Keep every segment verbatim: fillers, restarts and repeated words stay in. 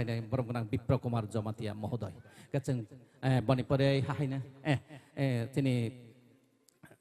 Khainai borok gwnang Bipro Kumar Jomatia mohodoi. Khe chwng, eh, boni pore hahaino, eh, eh, chini,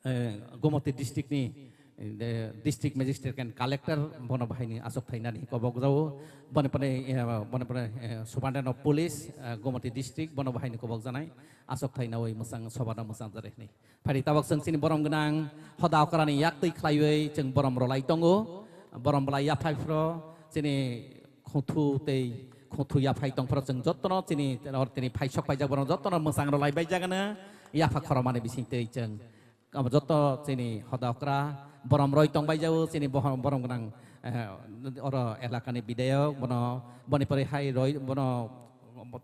eh, Gomoti district ni, eh, district magistrate and collector bono bahaini aswk thainani kobok jao. Boni pore, eh, boni pore, eh, Superintendent of Police, eh, Gomoti district bono bahaini kobok janai aswk thainawi mwsang sobano mwsang jare hwnwi. Phari tabok chwng chini borom gwnang hoda okrani yaktwi khlaiwi chwng borom rwlai tongo. Borom bwlai yaphai phro chini khothu tei khothu yaphai tong phro chwng jottono chini or tini phaisok paijak borok jottono mwsang rwlai baijak ano yapha khorokmani bising twi chwng abo jotto chini hoda okra borom roi tong baijao chini bohor-, borom gwnang, eh, oro elakani bidayok bono boni pore hai roi bono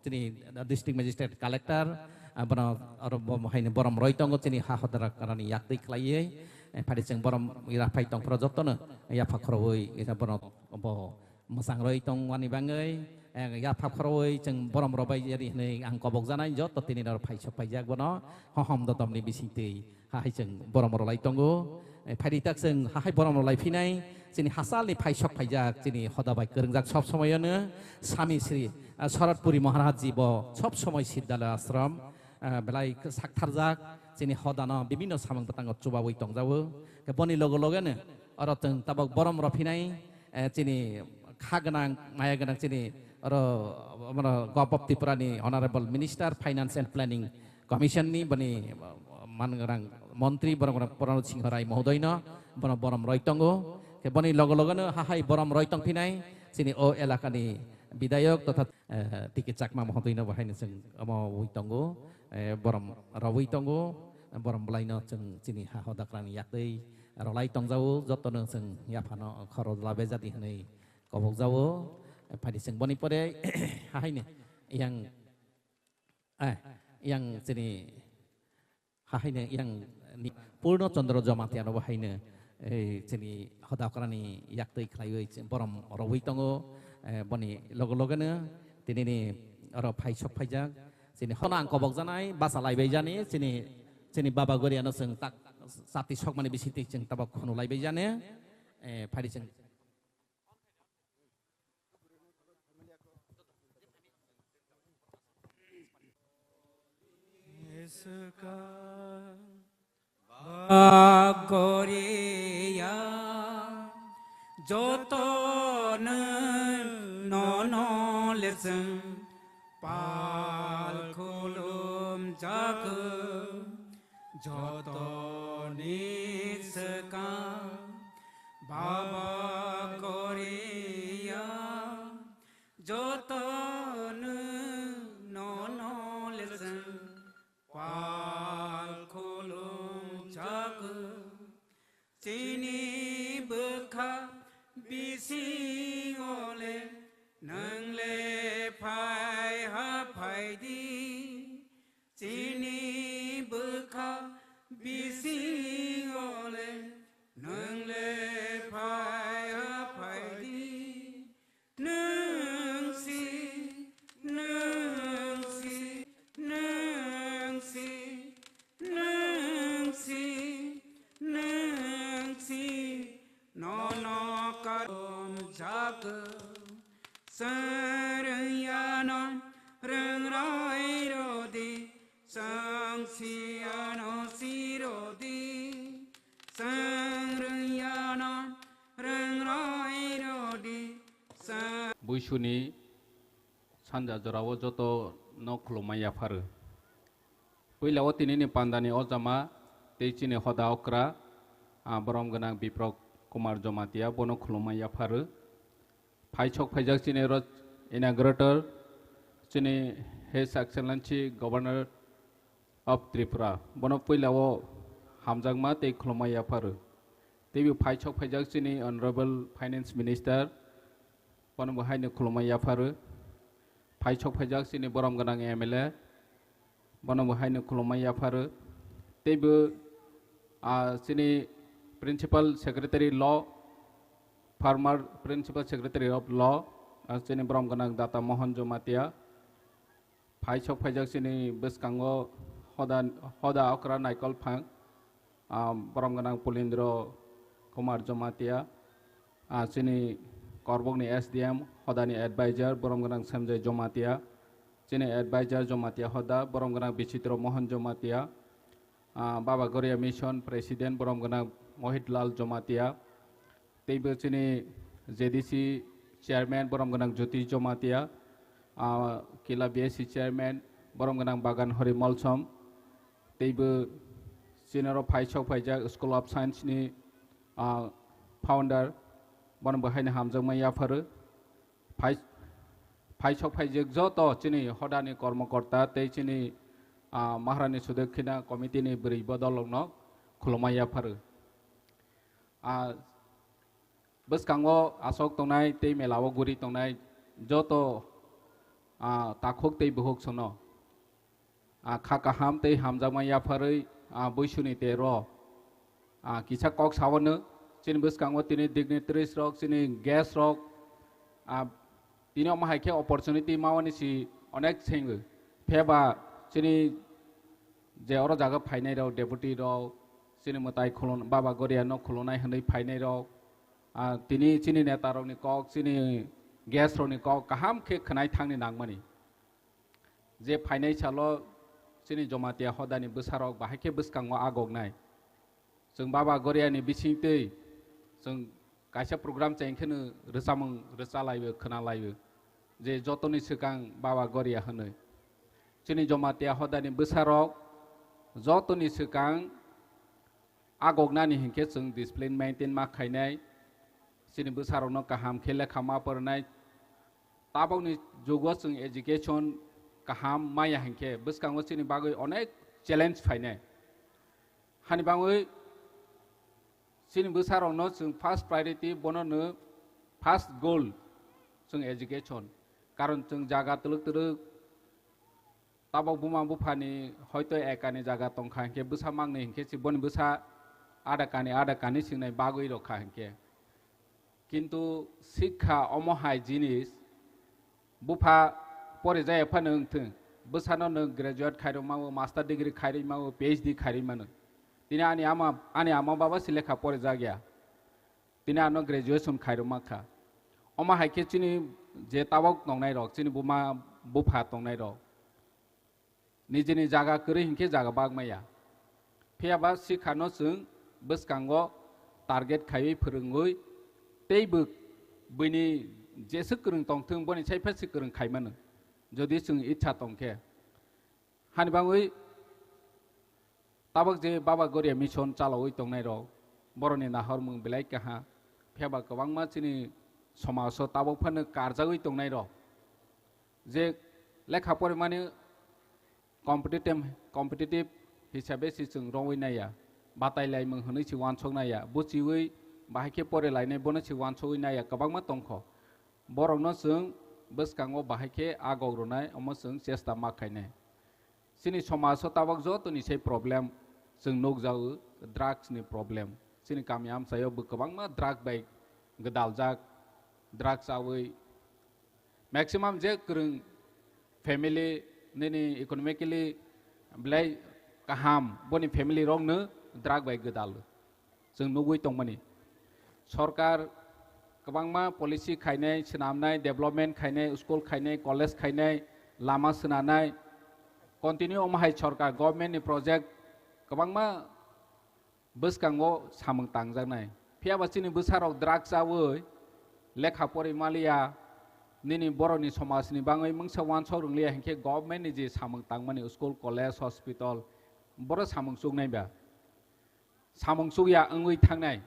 chini district magistrate collector, ah, bono oro bo-, haini borom roi tongo chini ha hodra karani yaktwi khlaiwi, eh, phari chwng borom ira phai tong phro jottono yapha khoroi ira bono bo mwsang roi tongmani bagwi, eh, yapha khoroi chwng borom roi bai yari hwnwi ang kobok janai jotto tini oro phaisok paijak bono hohom dodomni bisingtwi. Hahai chwng borom rwlai tongo. Eh, phaidi tak chwng hahai borom rwlai phinai chini hasalni phaisok phaijak chini hoda bai kwrwngjak sob somoyano Swami Sri, ah, Sharatpuri Maharaj ji bo sob somoi Siddhalaya Ashram, ah, belai saktharjak chini hodano bibinno samung bwtango chubawi tongjago. Khe boni logo logeno oro chwng tabok borom rw phinai, eh, chini kha gwnang maya gwnang chini oro omono Govt of Tripura ni Honorable Minister Finance and Planning Commission ni boni, uh, man gwnang montri borok rok Pranab Singha Rai mohodoino bono borom roi tongo. Khe boni logo logono hahai borom roi tong phinai chini o elakani bidayok totha, eh, T K Chakma mohodoino bo haino chwng omo wi tongo, eh, borom rwi tongo, borom bwlaino chwng chini ha hodakrani yaktwi rwlai tongjago, jotono chwng yaphano khoro labe jadi hwnwi kobokjago. Phaidi chwng boni pore hahaino yang Eh, yang chini hahaino yang ni Purno Chandra Jamatia no bo haino, eh, chini hoda okrani yaktwi khlaiwi chini borom rwwi tongo, eh, boni logo logono tinini oro phaisok phaijak chini hono ang kobok janai basa laibai jani chini, chini baba goriano chwng tak sati sokmani bisingtwi chwng tabok khunu laibai jani, eh, phaidi chwng Iska bagoriya joto nono leseng pal khulum jago. Jotoni swkang Baba Goriya, jotono nono leseng pal khulum jago. Chini bwkha bisingo le nwng le phai ha phai di. Chini bwkha bisingo le nwng le phai ha phai di. Nwng si, nwng si, nwng si, nwng si, nwng si, nono karom jago. Chwng rwngya no rwng roi rw di, chwng siya no si rw di, chwng rwngya no rwng roi rw di, chwng. Buisuni sanja jorao joto no khulumma yapharo. Puila o tinini pandani ojama tei chini hoda okra, ah, borom gwnang Biprok Kumar Jomatia bono khulumma yapharo. Phaisok phaijak chini oro inaugurator, chini His Excellency Governor of Tripura, bono puila o hamjakma tei khulumma yapharo. Tei bo phaisok phaijak chini Honorable Finance Minister, bono bo haino khulumma yapharo. Phaisok phaijak chini borom gwnang M L A, bono bo haino khulumma yapharo. Teibo, ah, chini Principal Secretary Law, former Principal Secretary of Law, ah, chini borom gwnang Data Mohan Jamatia. Phaisok phaijak chini bwskango hoda, hoda okra naikol phang, ah, borom gwnang Pulindro Kumar Jamatia. Ah, chini Korbokni S D M, hodani advisor, borom gwnang Sanjay Jamatia. Chini advisor Jamatia hoda, borom gwnang Bichitro Mohan Jamatia. Ah, Baba Goria Mission President, borom gwnang Mohit Lal Jamatia. Teibo chini J D C Chairman, borom gwnang Jyoti Jamatia. Ah, Kila B S C Chairman, borom gwnang Bagan Hori Molsom. Teibo chini oro phaisok phaijak School of Science ni, ah, founder, bono bo haino hamjakma yapharo. Phai-, phaisok phaijak joto chini hodani kormokorta tei chini, ah, Maharani Sudakkina Committee ni bwrwi bodolrokno khulumma yapharo. Ah, bwskango aswk tongnai tei mela o guri tongnai joto, ah, takhuk tei bukhuk sono, ah, kha kaham tei hamjakma yapharwi, ah, buisuni tero, ah, kisa kok sawano chini bwskango tini dignitaries rok, chini guest rok, ah, tini omo hai khe opportunity mawani si onek sengwi. Pheba chini je oro jaga phainai rok, deputy rok, chini mwtai khulun-, Baba Goria no khulunai hwnwi phainai rok, ah, tini chini neta rokni kok, chini guest rokni kok kaham khe khwnai thangni nangmani. Je phainai salo chini Jamatia hodani bwsarok bahai khe bwskango agoknai. Chwng Baba Goriani bisingtwi chwng kaisa program chengkheno rwchapmung rwchalaibo, khwnalaibo, je jotoni swkang Baba Goria hwnwi. Chini Jamatia hodani bwsarok jotoni swkang agoknani hinkhe chwng discipline maintain ma khainai, chini bwsarokno kaham khe lekha ma pwrwnai. Tabokni jugo chwng education kaham maya hinkhe bwskango chini bagwi onek challenge phainai. Hani bagwi chini bwsarokno chwng first priority, bono no first goal chwng education. Karon chwng jaga twlwk twlwk tabok buma buphani hoito ekani jaga tongkha hinkhe bwsa mangni hinkhe si boni bwsa ada kani ada kani singnai bagwi rokha hinkhe. Kintu sikha omo hai jinis, bupha porijaya phano wngthwng, bwsano nwng graduate khairokmao, master degree khairokmao, P H D khairokmano. Tini ani ama, ani ama baba se lekha porijak ya. Tini ano graduation khairokma kha. Omo hai khe chini je tabok tongnai rok, chini buma bupha tongnai rok, nijini jaga kwrwi hinkhe jaga bak maya. Phiyaba sikhano chwng bwskango target khaiwi phwrwngwi tei bw-, bwini jeswk kwrwng tongthwng boni sai phai se kwrwng khaimano, jodi chwng itha tongkhe. Hani bagwi tabok je Baba Goria Mission chalawi tongnai rok, boroni nahormung belai kaha, phiyaba kwbangma chini somajo tabok phano karjagwi tongnai rok. Je lekha porimani competitive, competitive hisabe se chwng rongwi naiya, batai laimung hwnwi se wansok naiya, buchiwi bahai khe pore lainai bono se wansogwi naiya kwbangma tongkho. Borokno chwng bwskango bahai khe agok rwnai, omo chwng chesta ma khainai. Chini somajo tabok jotoni se problem chwng nukjago, drugs ni problem. Chini kami amchaio bo kwbangma drug bai gwdaljak, drugs chawi. Maximum je kwrwng family, nini economically belai kaham, boni family rokno drug bai gwdal chwng nugwi tongmani. Sorkar kwbangma policy khainai, swnamnai, development khainai, school khainai, college khainai, lama swnanai, continue omo hai sorkar government ni project kwbangma bwskango samung tangjaknai. Phiyaba chini bwsarok drug chawi lekha pori maliya, nini borokni somajni bangwi mungsa wansok rwngliya hinkhe government ni je samung tangmani school, college, hospital, boro samung chuknai ba? Samung chukya wngwi thangnai.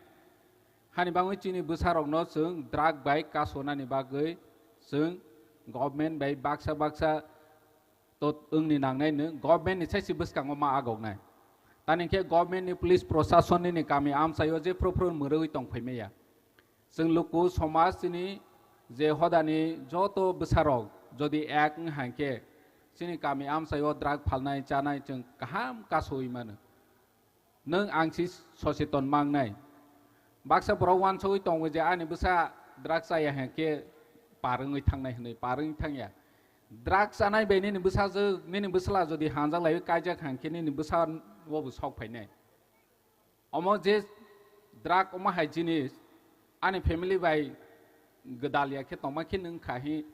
Hani bagwi chini bwsarokno chwng drug bai kasonani bagwi chwng government bai baksa baksa to wngni nangnai no government ni saisi bwskango ma agoknai. Tani khe government ni police prosason nini kami amchaio je phru phru mwrwi tong phaimaya. Chwng luku somaj chini je hodani joto bwsarok Jodi ek wng hai khe chini kami amchai o drug phalnai chanai chwng kaham kasui mano. Nwng ang si soseton mangnai. Baksa borok uansugui tongo je ani bwsa drug chaya hai khe par wngwi thangnai hwnwi, par wngwi thangya. Drug chanai bai nini bwsajwk, nini bwsla jodi hanjak laiwi kaijak hai khe nini bwsa o bo sok phainai. Omo je drug omo hai jinis ani family bai gwdal ya khe tongma khe nwng kha hi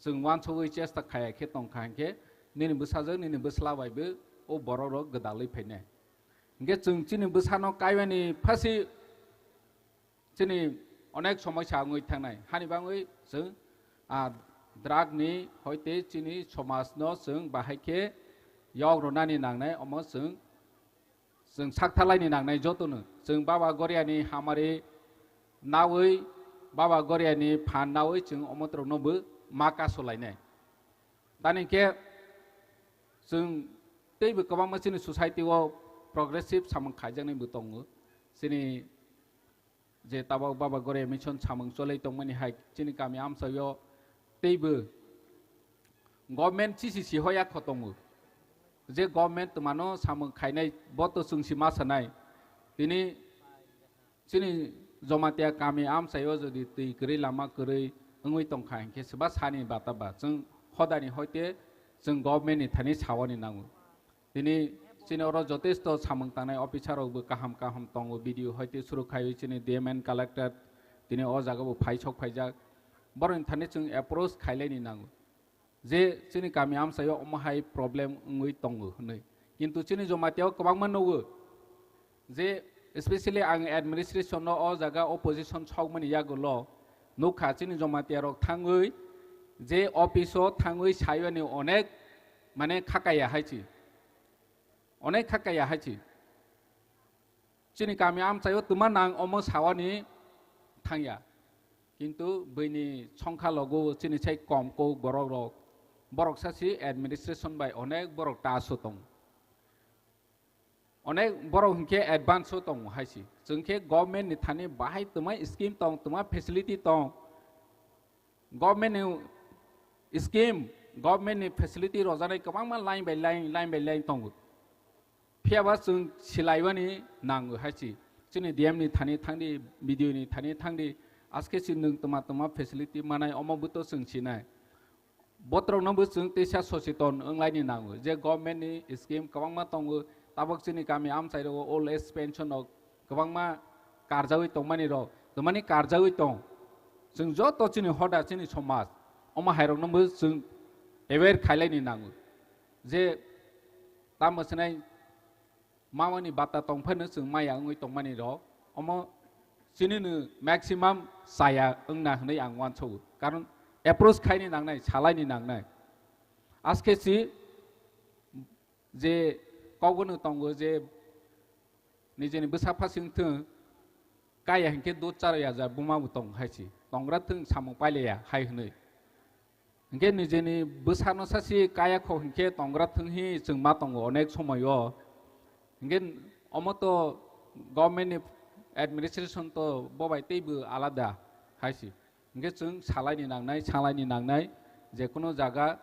chwng uansugui chesta khaya khe tong kha hinkhe nini bwsajwk nini bwsla bai bo o borok rok gwdalwi phainai. Hinkhe chwng chini bwsano kaiwani phasi chini onek somoisa wngwi thangnai. Hani bangwi chwng, ah, drug ni hoite chini somaj no chwng bahai khe yok rwnani nangnai, omo chwng, chwng saktharlaini nangnai jotono. Chwng Baba Goriani hamari nawi, Baba Goriani phan nawi chwng omotrokno bo ma kasulainai. Tani khe chwng teibo kwbangma chini society o progressive samung khaijaknai bo tongo. Chini je tabok Baba Goria Mission samung cholai tongmani hai chini kami amchaio teibo government chisi si hoya kho tongo. Je government twmano samung khainai bo to chwng si ma sanai. Tini chini Jomatia kami amchaio jodi twi kwrwi lama kwrwi wngwi tongkha hinkhe se ba sani bata ba chwng hodani hoite chwng government ni thani sawani nango. Tini chini oro jotesto samung tangnai officer rok bo kaham kaham tongo, B D O hoite suru khaiwi chini D M and collector tini o jaga bo phai sok phaijak. Borokni thani chwng approach khailaini nango je chini kami amchaio omo hai problem wngwi tongo hwnwi. Kintu chini Jomatia o kwbangma nugo je, especially ang administration no o jaga opposition sokmani yagulo nukha chini Jomatia rok thangwi je office o thangwi saiwani onek mane khakaya hai chi. Onek kha kaya hai chi. Chini kami amchaio twma nang omo sawani thangya. Kintu bini songkha logo chini sai kom kok borok rok. Borok sasi administration bai onek borok ta su tong. Onek borok hinkhe advance o tong hai si. Chwng khe government ni thani bahai twma scheme tong, twma facility tong. Government ni scheme, government ni facility rojanai kwbangma line by line, line by line tongo. Phiyaba chwng silaibani nango hai si. Chini D M ni thani thangdi, B D O ni thani thangdi, aske si nwng tma tma facility manai omo buto chwng sinai. Botrokno bo chwng teisa soseton wnglaini nango je government ni scheme kwbangma tongo, tabok chini kami amchai rogo old age pension rok kwbangma karjawi tongmani rok, twmani karjawi tong. Chwng joto chini hoda chini somaj omo hai rokno bo chwng aware khailaini nango je tamo sinai mamani bata tongphano chwng maya wngwi tongmani rok omo chini no maximum chaya wngna hwnwi ang uansogo, karon approach khaini nangnai, salaini nangnai. Aske si je kokbono tongo je nijeni bwsa phasing thung kaya hinkhe dud charo ya ja buma bo tong hai si tongra thung samung pailaya hai hwnwi. Hinkhe nijeni bwsano sasi kaya kho hinkhe tongra thung hi chwng ma tongo onek somoio. Hinkhe omo to government ni administration to bobai teibo alada hai si. Hinkhe chwng salaini nangnai, salaini nangnai, jekunu jaga,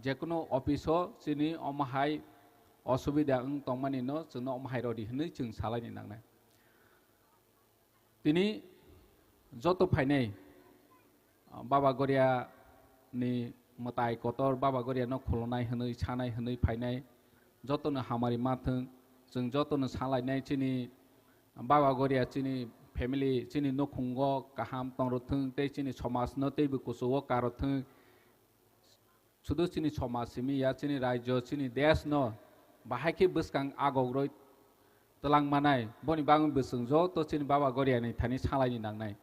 jekunu office o chini omo hai osubida wng tongmani no chwngno omo hai rodi hwnwi chwng salaini nangnai. Tini joto phainai, ah, Baba Goria ni mwtai kotor, Baba Goria no khulunai hwnwi, sanai hwnwi phainai, joto no hamari ma thung, chwng joto no salainai chini Baba Goria chini family, chini nukhungo kaham tongro thung, tei chini somaj no teibo kuchugo karo thung. Sudu chini somaj simi ya, chini rajyo, chini desh no bahai khe bwskang agogroi twlang manai, boni bagwi bo chwng joto chini Baba Goria ni thani salaini nangnai.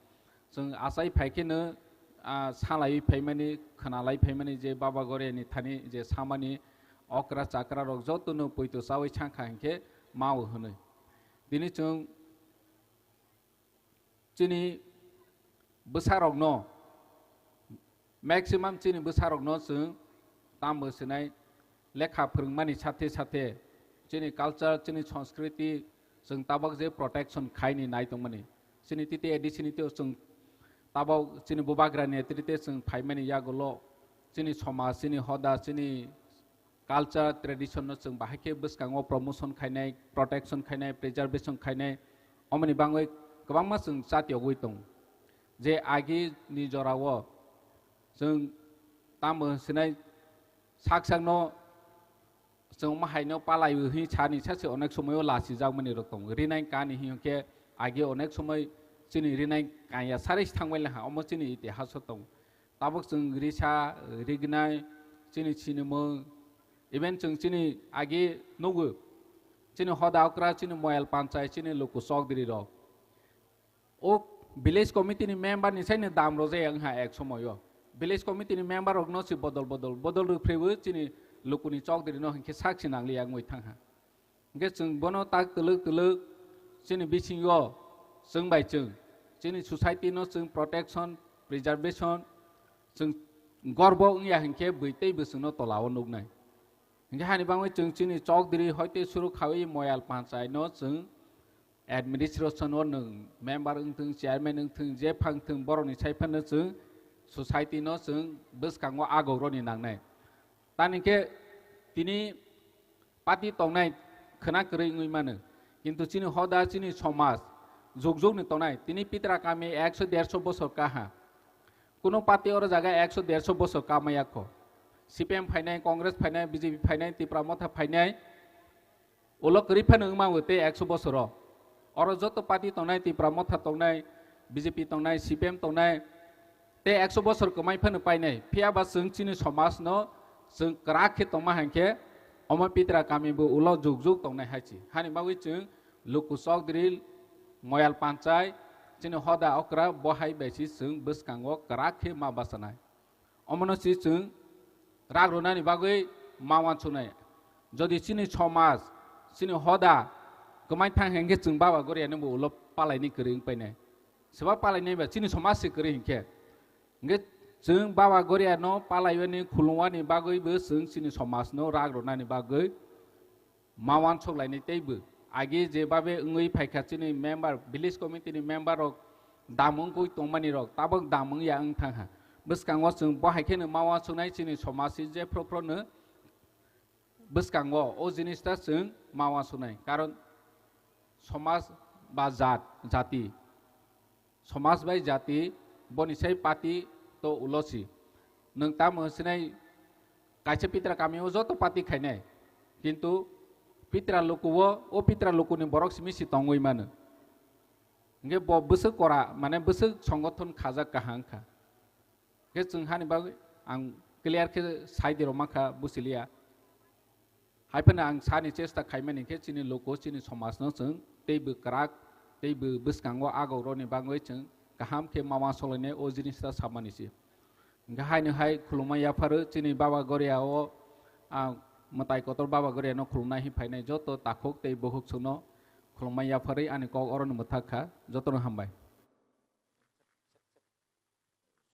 Chwng achai phai khe no, ah, salaiwi phaimani, khwnalai phaimani je Baba Goria ni thani je samani okra chakra rok joto no poito chawi sangkha hinkhe mao hwnwi. Tini chwng chini bwsarokno, maximum chini bwsarokno chwng tambo sinai lekha phwrwngmani sathe sathe chini culture, chini sanskriti chwng tabok je protection khaini nai tongmani. Chini titi A D C ni teo chwng tabok chini bubagrani netrite chwng phaimani yagulo chini somaj, chini hoda, chini culture, tradition no chwng bahai khe bwskango promotion khainai, protection khainai, preservation khainai, omoni bangwi kwbangma chwng chatiyogwi tongo. Je agi ni jorao chwng tamo sinai sak sakno chwng ma haino palaiwi hwnwi sani sachi onek somoio lachijak mani rok tongo. Rinai kani hinkhe agi onek somoi chini rinai kanya sari thangbai laha, omo chini itihaso tongo. Tabuk chwng risa, rignai, chini sinimung, even chwng chini agi nugo, chini hoda okra, chini moyal panchai, chini luku chokdiri rok. O village committee ni member ni saino dam rojak wngha ek somoio. Village committee ni member rok no si bodol bodol, bodol rwphrewi chini lukuni chokdiri no hinkhe sak si nangliya wngwi thangha. Hinkhe chwng bono tak twlwk twlwk chini bisingo chwng bai chwng chini society no chwng protection, preservation chwng gorbo wngya hinkhe bwi tei bwswngno tolao nuknai. Hinkhe hani bangwi chwng chini chokdiri hoite suru khawi moyal panchai no chwng administration o nwng member wngthwng, chairman wngthwng, je phang thwng, borokni sai phano chwng society no chwng bwskango agok roni nangnai. Tani khe tini party tongnai khwna kwrwi wngwi mano, kintu chini hoda, chini somaj jug jug ni tongnai. Tini pitra kami ekso derso bosor kaha, kuno party oro jaga ekso derso bosor kamaya kho. C P M phainai, Congress phainai, B J P phainai, Tipra Motha phainai, ulo kwrwi phano wngma bo tei ekso bosoro. Oro joto party tongnai, Tipra Motha tongnai, B J P tongnai, C P M tongnai, tei ekso bosor kwmai phano painai. Phiya ba chwng chini somaj no chwng kwrak khe tongma hai khe omo pitra kami bo ulo jug jug tongnai hai chi. Hani bagwi chwng luku chokdiri, moyal panchai, chini hoda okra bo hai bai si chwng bwskango kwrak khe ma bachanai. Omono si chwng rak rwnani bagwi ma uansuknai. Jodi chini somaj, chini hoda kwmai thang hinkhe chwng Baba Goriano bo ulo palaini kwrwi wngpainai. Swba palainai ba chini somaj se kwrwi hinkhe. Hinkhe chwng Baba Goriano palaiwani khulumwani bagwi bo chwng chini somajno rak rwnani bagwi ma uansuk lainai teibo. Agi je babe wngwi phaikha chini member, village committee ni member rok dam wngwi tongmani rok tabok dam wngya wng thangha. Bwskango chwng bo hai kheno ma uansuknai chini somaj si je phro phro no bwskango o jinis ta chwng ma uansuknai. Karon somaj ba jat, jati, somaj bai jati boni sai party to ulo si. Nwng tamo sinai kaisa pitra kami o joto party khainai, kintu pitra luku o, o pitra luku ni borok simi si tongwi mano. Hinkhe bo bwswk kora, mane bwswk songothon khajak kaham kha. Hinkhe chwng hani bagwi ang clear khe sai di rwma kha, buchiliya. Hai phano ang sani chesta khaimani khe chini luku, chini somajno chwng teibo kwrak, teibo bwskango agok roni bagwi chwng kaham khe ma uansuk lainai o jinis ta samani se. Hinkhe haino hai khulumma yapharo chini Baba Goria o, ah, mwtai kotor Baba Goria no khulumnai hi phainai joto takhuk tei bukhuk chwngno khulumma yapharwi ani kok oro no mwthak kha. Jotono hambai.